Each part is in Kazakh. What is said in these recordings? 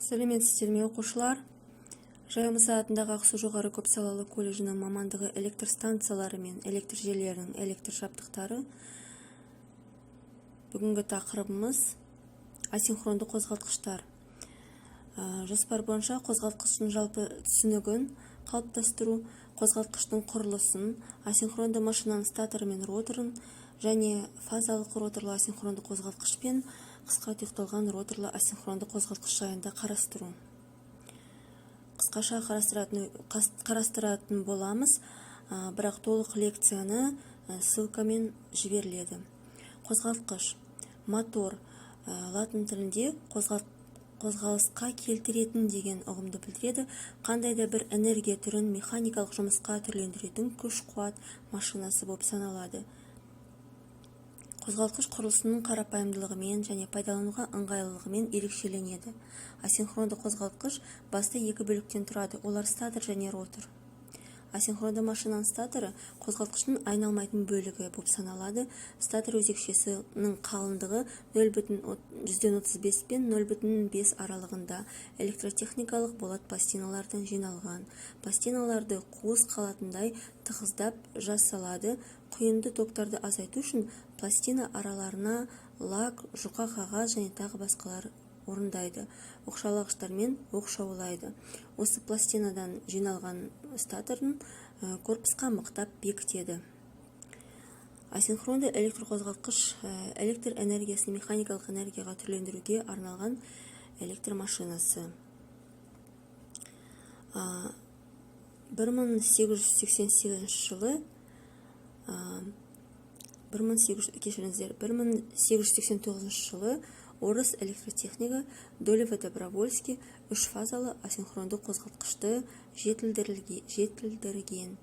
Сәлеметсіздер ме, оқушылар! Жайыл Мұса атындағы Ақсу жоғары көпсалалы колледжінің мамандығы электр станциялары мен электр желілерінің электр жабдықтары. Бүгінгі тақырыбымыз – асинхронды қозғалтқыштар. Жоспар бойынша: қозғалтқыштың жалпы түсінігін қалыптастыру, қозғалтқыштың құрылысын, асинхронды машинаның статоры мен роторын және фазалық роторлы асинхронды қозғалтқыш пен қысқа тұйықталған роторлы асинхронды қозғалтқыш жайында қарастыру. Қысқаша қарастыратын боламыз, бірақ толық лекцияны ссылкамен жіберіледі. Қозғалтқыш, мотор, латын тілінде қозғалысқа келтіретін деген ұғымды білдіреді. Қандай да бір энергия түрін механикалық жұмысқа түрлендіретін күш-қуат машинасы болып саналады. Қозғалтқыш құрылысының қарапайымдылығымен және пайдалануға ыңғайлылығымен ерекшеленеді. Асинхронды қозғалтқыш басты екі бөліктен тұрады, олар: статор және ротор. Асинхронды машинаның статоры қозғалтқыштың айналмайтын бөлігі болып саналады. Статор өзекшесінің қалыңдығы 0,35 пен 0,5 аралығында электротехникалық болат пластиналардан жиналған. Пластиналарды қуыс қалатындай тығыздап жасалады. Құйынды токтарды азайту үшін пластина араларына лак, жұқа қағаз және тағы басқалар орындайды, оқшаулағыштармен оқшаулайды. Осы пластинадан жиналған статорын корпусқа мықтап бекітеді. Асинхронды электрқозғалтқыш – электр энергиясын механикалық энергияға түрлендіруге арналған электр машинасы. 1888 жылы, кешіріңіздер, 1889 жылы орыс электротехнигі Доливо-Добровольский үш фазалы асинхронды қозғалтқышты жетілдірген.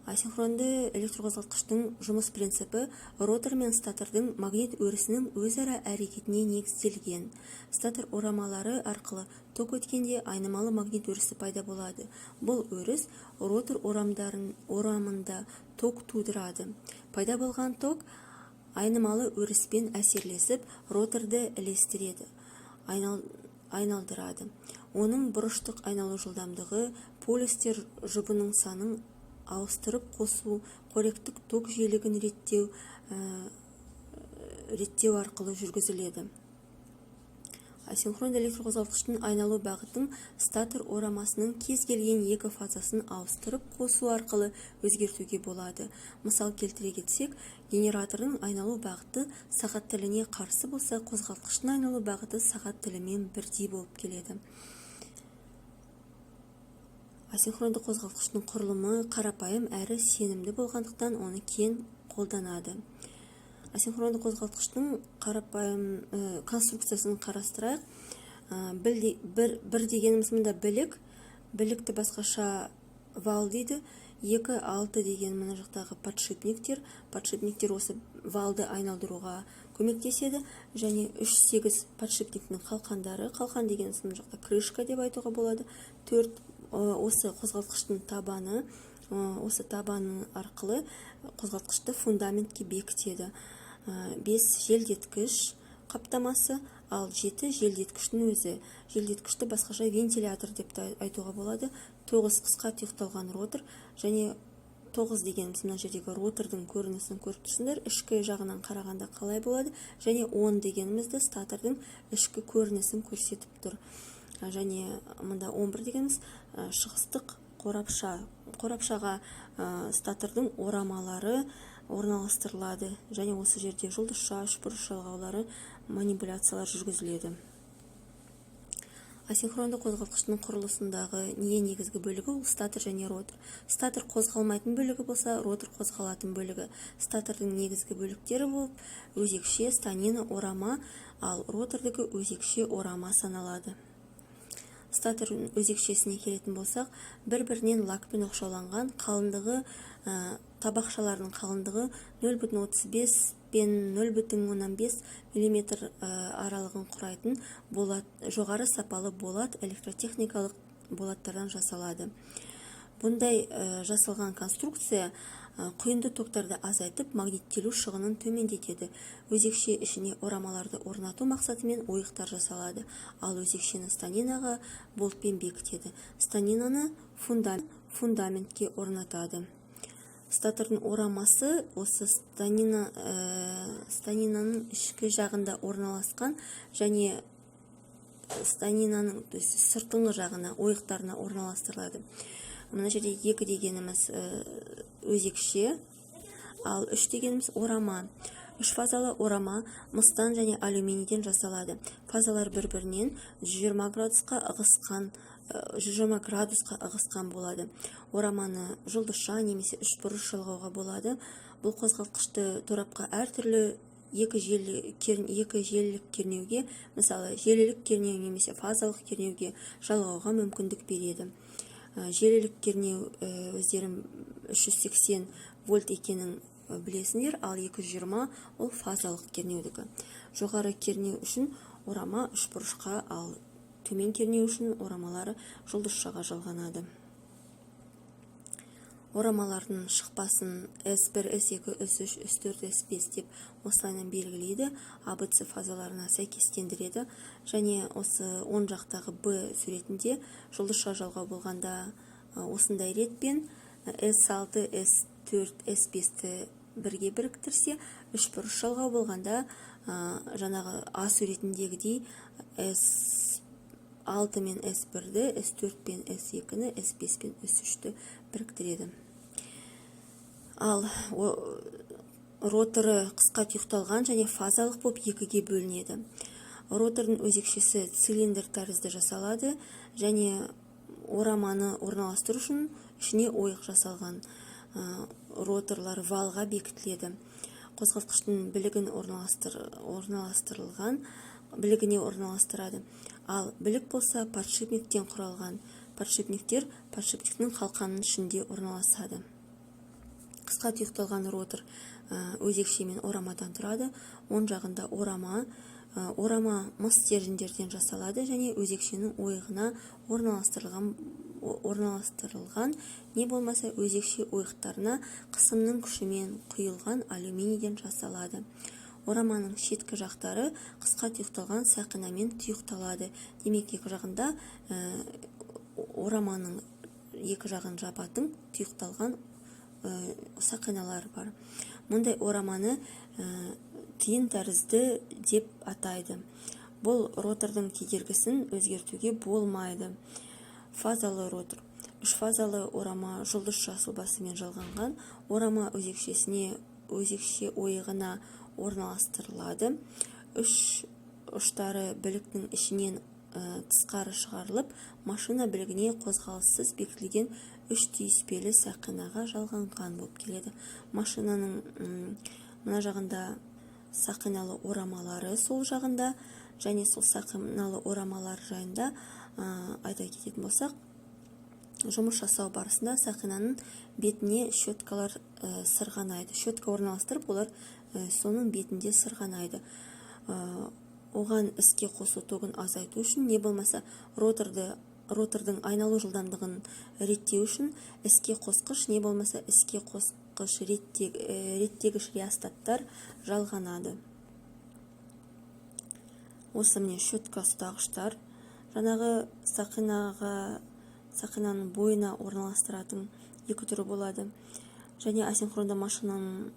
Асинхронды электрқозғалтқыштың жұмыс принципі ротор мен статордың магнит өрісінің өзара әрекетіне негізделген. Статор орамалары арқылы ток өткенде айнымалы магнит өрісі пайда болады. Бұл өріс ротор орамында ток тудырады. Пайда болған ток айнымалы өріспен әсерлесіп, роторды ілестіреді, айналдырады. Оның бұрыштық айналу жылдамдығы полюстер жұбының санын ауыстырып қосу, қоректік ток жиілігін реттеу арқылы жүргізіледі. Асинхронды электрқозғалтқыштың айналу бағытын статор орамасының кез келген екі фазасын ауыстырып қосу арқылы өзгертуге болады. Мысал келтіре кетсек, генератордың айналу бағыты сағат тіліне қарсы болса, қозғалтқыштың айналу бағыты сағат тілімен бірдей болып келеді. Асинхронды қозғалтқыштың құрылымы қарапайым әрі сенімді болғандықтан, оны кең қолданады. Асинхронды қозғалтқыштың қарапайым конструкциясын қарастырайық. Бір дегеніміз мында білік, білікті басқаша вал дейді. Екі, алты деген мына жақтағы подшипниктер. Подшипниктер осы валды айналдыруға көмектеседі. Және үш, сегіз подшипниктің қалқандары. Қалқан дегеніміз мына жақта крышка деп айтуға болады. Төрт осы қозғалтқыштың табаны. Осы табаны арқылы қозғалтқышты фундаментке бекітеді. Бес желдеткіш қаптамасы, ал жеті желдеткіштің өзі. Желдеткішті басқаша вентилятор деп те айтуға болады. Тоғыз қысқа тұйықталған ротор. Және тоғыз дегеніміз мына жердегі ротордың көрінісін көріп тұрсыңдар, ішкі жағынан қарағанда қалай болады. Және 10 дегенімізді статордың ішкі көрінісін көрсетіп тұр. Және мында 11 дегеніміз шығыстық қорапша. Қорапшаға статордың орамалары орналастырылады және осы жерде жұлдызша, үшбұрыш жалғаулары, манипуляциялар жүргізіледі. Асинхронды қозғалтқыштың құрылысындағы ең негізгі бөлігі ол статор және ротор. Статор қозғалмайтын бөлігі болса, ротор қозғалатын бөлігі. Статордың негізгі бөліктері болып өзекше, станина, орама, ал ротордікі өзекше, орама саналады. Статор өзекшесіне келетін болсақ, бір-бірінен лакпен оқшауланған, қалыңдығы, табақшалардың қалыңдығы 0,35 пен 0,5 мм аралығын құрайтын болат, жоғары сапалы болат, электротехникалық болаттардан жасалады. Бұндай жасалған конструкция Құйынды токтарды азайтып, магниттелу шығынын төмендетеді. Өзекше ішіне орамаларды орнату мақсатымен ойықтар жасалады, ал өзекшені станинаға болтпен бекітеді. Станинаны фундаментке орнатады. Статордың орамасы осы станинаның ішкі жағында орналасқан және станинаның, то есть сыртыңғы жағына, ойықтарына орналастырылады. Мына жерде екі дегеніміз өзекше, ал үш дегеніміз орама. Үш фазалы орама мыстан және алюминийден жасалады. Фазалар бір бірінен 120 градусқа ығысқан, 120 градусқа ығысқан болады. Ораманы жұлдызша немесе үшбұрыш жалғауға болады. Бұл қозғалтқышты торапқа әртүрлі екі желілік кернеуге, мысалы, желілік кернеу немесе фазалық кернеуге жалғауға мүмкіндік береді. Желілік кернеу өздерің 380 вольт екенін білесіңдер, ал 220 ол фазалық кернеудікі. Жоғары кернеу үшін орама үшбұрышқа, ал төмен кернеу үшін орамалары жұлдызшаға жалғанады. Орамалардың шықпасын S1, S2, S3, S4, S5 деп осылайынан белгілейді, ABC фазаларына сәйкестендіреді. Және осы оң жақтағы Б суретінде жұлдызша жалғау болғанда осындай ретпен S6, S4, S5-ті бірге біріктірсе, үшбұрыш жалғау болғанда жаңағы А суретіндегідей S6 мен S1-ді, S4 пен S2-ні, S5 пен S3-ті біріктіреді. Ал роторы қысқа тұйықталған және фазалық болып екіге бөлінеді. Ротордың өзекшесі цилиндр тәрізді жасалады және ораманы орналастыру үшін ішіне ойық жасалған. Роторлар валға бекітіледі. Қозғалтқыштың білігін орналастырылған білігіне орналастырады. Ал білік болса подшипниктен құралған. Подшипниктер подшипниктің қалқанының ішінде орналасады. Қысқа тұйықталған ротор өзекше мен орамадан тұрады. Оң жағында орама. Орама мыс стержендерден жасалады және өзекшенің ойығына орналастырылған не болмаса өзекше ойықтарына қысымның күшімен құйылған алюминийден жасалады. Ораманың шеткі жақтары қысқа тұйықталған сақинамен тұйықталады. Демек, екі жағында, ораманың екі жағын жабатын тұйықталған сақиналар бар. Мұндай ораманы тиын тәрізді деп атайды. Бұл ротордың кедергісін өзгертуге болмайды. Фазалы ротор. Үш фазалы орама жұлдызша сұлбасымен жалғанған. Орама өзекшесіне, өзекше ойығына орналастырылады. Үш ұштары біліктің ішінен тысқары шығарылып, машина білігіне қозғалыссыз бекітілген үш түйіспелі сақинаға жалғанған болып келеді. Машинаның мына жағында сақиналы орамалары, сол жағында. Және сол сақиналы орамалар жайында айта кететін болсақ, жұмыс жасау барысында сақинаның бетіне щеткалар сырғанайды. Щетка орналастырып, олар соның бетінде сырғанайды. Оған іске қосу тогын азайту үшін не болмаса ротордың айналу жылдамдығын реттеу үшін іске қосқыш не болмаса іске қосқыш реттегіш реостаттар жалғанады. Осы, міне, щетка ұстағыштар, жаңағы сақинаның бойына орналастыратын екі түрі болады. Және асинхронды машинаның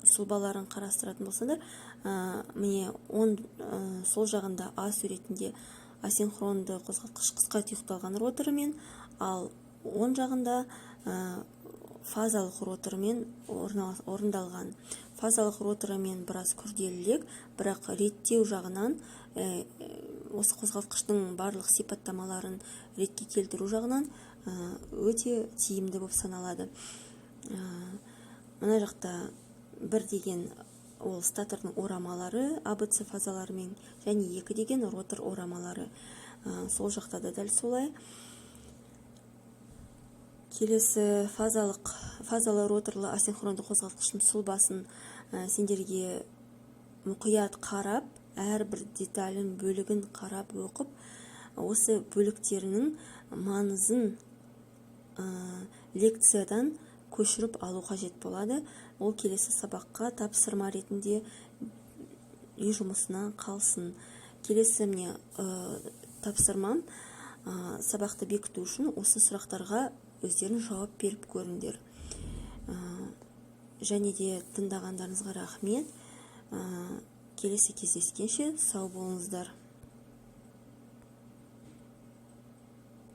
сұлбаларын қарастыратын болсаңдар, міне, оң сол жағында А суретінде асинхронды қозғалтқыш қысқа тұйықталған роторымен, ал оң жағында фазалық роторымен орындалған. Фазалық роторымен біраз күрделірек, бірақ реттеу жағынан, осы қозғалтқыштың барлық сипаттамаларын ретке келтіру жағынан өте тиімді болып саналады. Мына жақта бір деген ол статордың орамалары АБЦ фазаларымен және екі деген ротор орамалары. Сол жақта да дәл солай. Келесі фазалы роторлы асинхронды қозғалтқыштың сұлбасын сендерге мұқият қарап, әрбір деталін, бөлігін қарап оқып, осы бөліктерінің маңызын лекциядан Көшіріп алу қажет болады. Ол келесі сабаққа тапсырма ретінде, үй жұмысына қалсын. Келесі, міне, тапсырмам: сабақты бекіту үшін осы сұрақтарға өздерің жауап беріп көріңдер. Және де тыңдағандарыңызға рахмет. Келесі кездескенше сау болыңыздар.